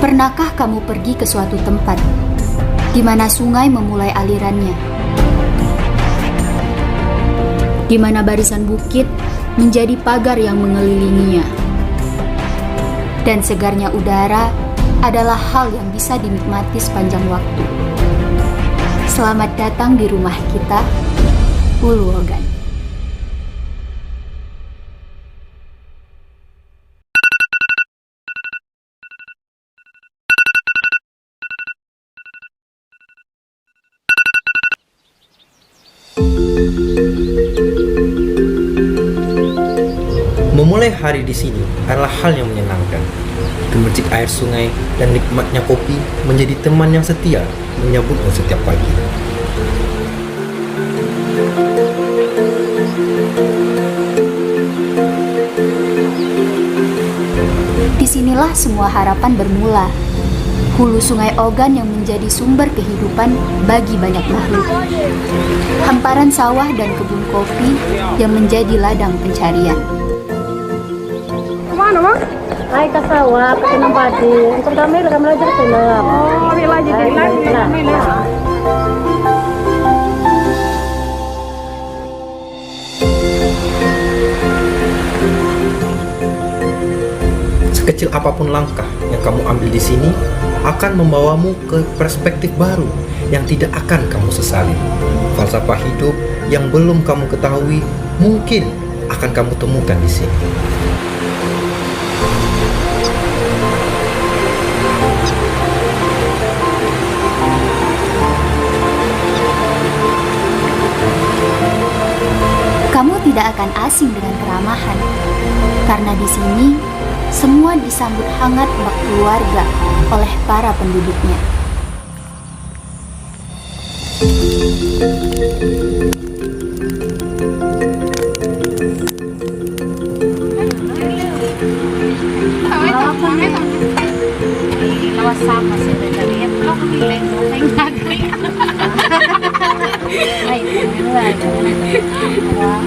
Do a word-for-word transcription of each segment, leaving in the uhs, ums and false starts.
Pernahkah kamu pergi ke suatu tempat di mana sungai memulai alirannya, di mana barisan bukit menjadi pagar yang mengelilinginya, dan segarnya udara adalah hal yang bisa dinikmati sepanjang waktu? Selamat datang di rumah kita, Uluogan. Memulai hari di sini adalah hal yang menyenangkan. Gemercik air sungai dan nikmatnya kopi menjadi teman yang setia menyambutmu setiap pagi. Di sinilah semua harapan bermula. Hulu Sungai Ogan yang menjadi sumber kehidupan bagi banyak makhluk. Hamparan sawah dan kebun kopi yang menjadi ladang pencarian. Kemana, Mang? Ai ke sawah, ke tanam padi. Untuk kami, kami belajar film. Oh, ambil lagi, ambil lagi, ambil lagi. Sekecil apapun langkah yang kamu ambil di sini akan membawamu ke perspektif baru yang tidak akan kamu sesali. Falsafah hidup yang belum kamu ketahui mungkin akan kamu temukan di sini. Kamu tidak akan asing dengan keramahan, karena di sini semua disambut hangat bak keluarga oleh para penduduknya.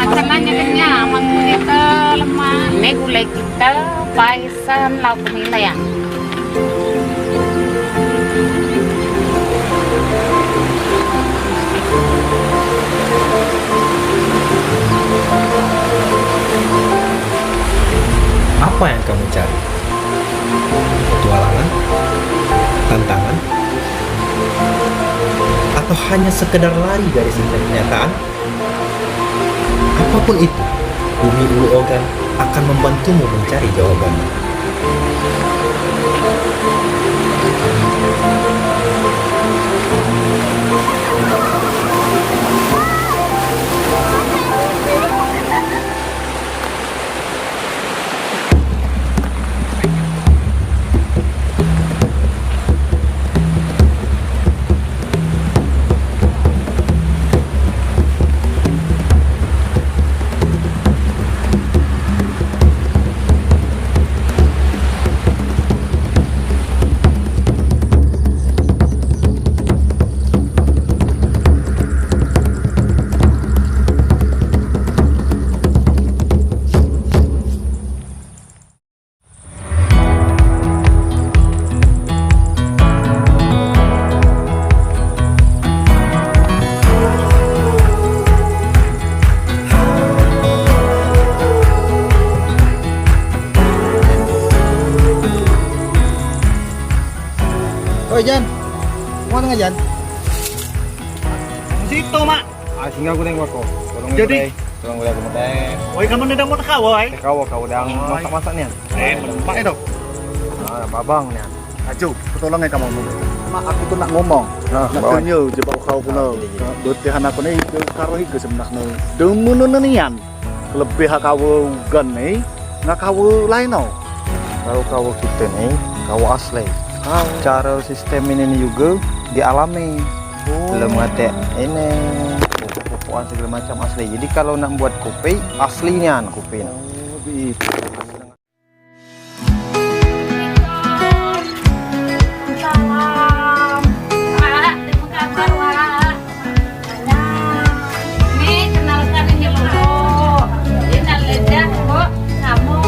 Makanannyo kenyang, amen gulai lemak. Ini gulai kita, pais. Sen lauk nilai ya. Apa yang kamu cari? Petualangan? Tantangan? Atau hanya sekedar lari dari setiap kenyataan? Apapun itu, Bumi Ulu Ogan akan membantumu mencari jawabannya. Oi, Jan. Kemana, Jan? Situ, Mak. Ah, singgah aku tengok kau. Tolong. Jadi? Tolong boleh aku makan. Oi, kamu ni dah mau tekawa, eh? Tekawa kau dah masak-masak ni. Eh, lemak itu. Ah, babang ni. Aju, aku tolong ya kamu. Mak, aku tu nak ngomong. Ah, nak tunjuk je bak kau pula. Ah, iya, iya. Nah, dotehan aku ni, Karo iku sebenarne demen nian. Lebih kawa ugan ni, ngak kawa lain tau. Kalo kawa kite ni, kawa asli. Caro sistem ini ni juga dialami. Oh. Belum ade ini, pupuk-pupukan segala macam asli. Jadi kalo nak buat kopi, asli nian kopi ni. Oh, begitu. Salam. Wak, temu kabar, Wak. Ni, kenalkan ini, Mbok. Ini Ledah, Mbok. Kamu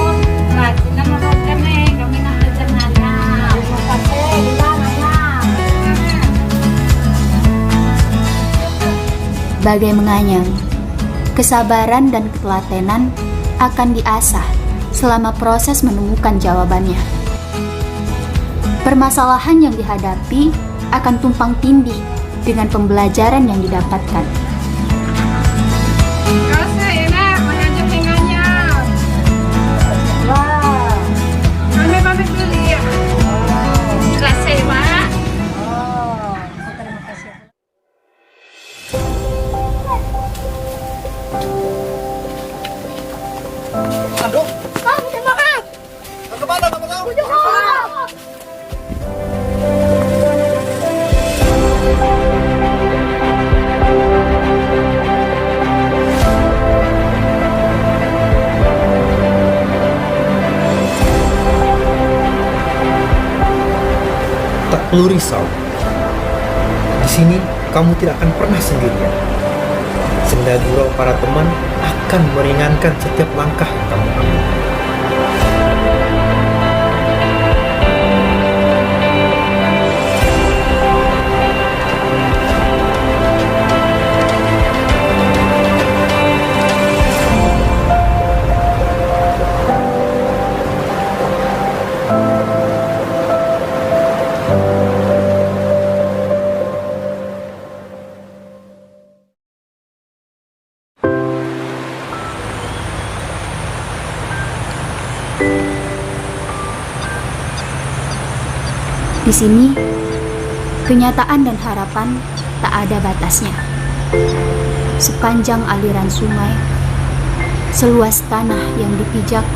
kerajinan masakan ni. Kami nak kerja nanya. Terima kasih, Iwan, Ayang. Bagai menganyam, kesabaran dan ketelatenan akan diasah selama proses menemukan jawabannya. Permasalahan yang dihadapi akan tumpang tindih dengan pembelajaran yang didapatkan. Rasa enak, menganyam-nganyam. Wah. Kami pamit dulu ya. Terima kasih, Pak. Oh, terima kasih. Aduh. Bang, minta maaf. Ke mana kamu tahu? Bujur. Tak perlu risau. Di sini, kamu tidak akan pernah sendirian. Senda gurau para teman akan meringankan setiap langkah yang kamu ambil. Di sini, kenyataan dan harapan tak ada batasnya. Sepanjang aliran sungai, seluas tanah yang dipijak,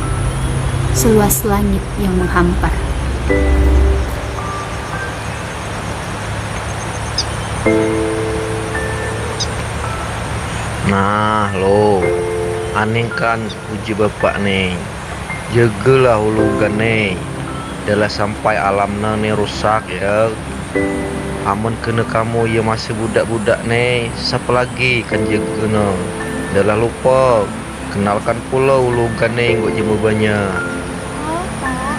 seluas langit yang menghampar. Nah, lo, aneh kan uji bapak ni. Jagalah ulugan ni. Dah lah sampai alamne ni rusak, ya. Amun kena kamu, ye masih budak-budak ni, siapa lagi kan jagane? Dah lah lupa. Kenalkan pulo ulugan ni, nggo jemur banyak. Oh, Pak.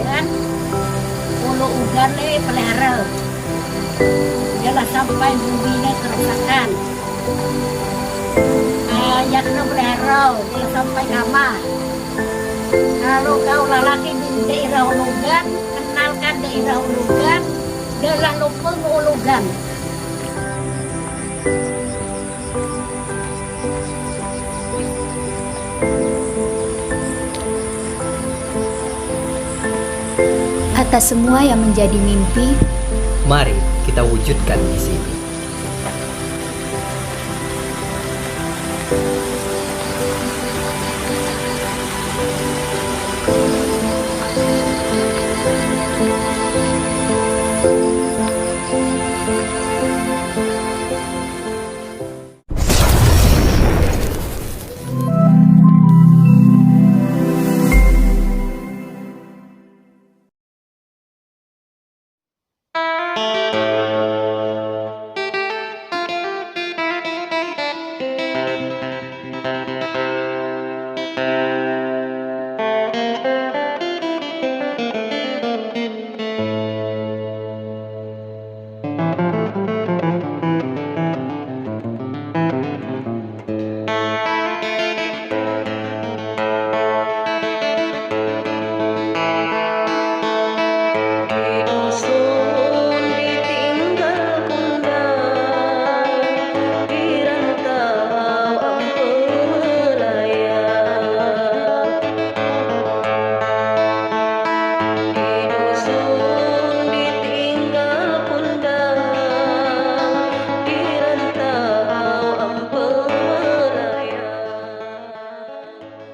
Dan ulu ugan ni pelihara. Jangan sampai bumi ni kerusakan. Ah, ya kena pelihara, jangan sampai kamah. Kalau kau lalaki di daerah ulugan, kenalkan daerah ulugan, jangan lupa ulugan. Atas semua yang menjadi mimpi, mari kita wujudkan di sini.